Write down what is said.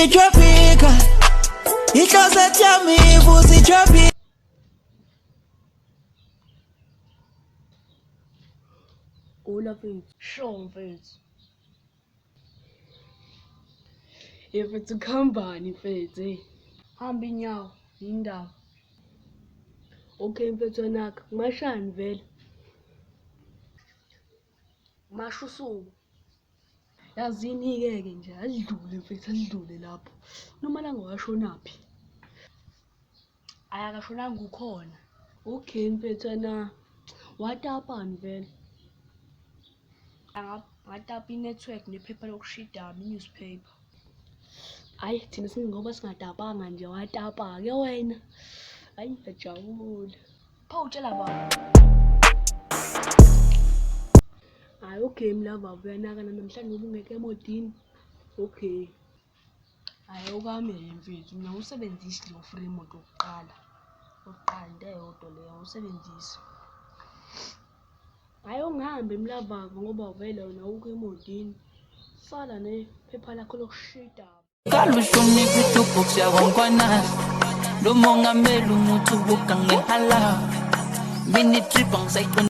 I-traffic, i-closet yami ivusa i-traffic. Hola mfethu. Sure mfethu. Hey mfethu kuhambani mfethu hey. Hamba inyawo yindaba. Okay mfethu wenaka kumashani vele. Masho usuku. Yazini-ke ke nje adlule mfethu adlule lapho. Nomalanga washonaphi? Ayi akashonanga ukhona. Okay mfethu wena watapani vele? Ngatapa i-network nephepha lokushidama i-newspaper. Hhayi thina singoba singatapanga nje watapa-ke wena. Hhayi ngiyajabula. Pho utshela bani? Hhayi okay mlava uyanakana namhlanje ngoba ungekho emotini. Okay. Hhayi okwami mfethu mina ngiwusebenzisi lo free imoto wokuqala. Okokuqala into eyodwa leyo angiwusebenzisi. Hhayi ungihambe mlavava ngoba vele wena awukho emotini. Sala nephepha lakho lokushida. Kalushumi kwitupu siyakwankwana lo mongameli umuthi ubuka ngehala mini trip angisayiqini.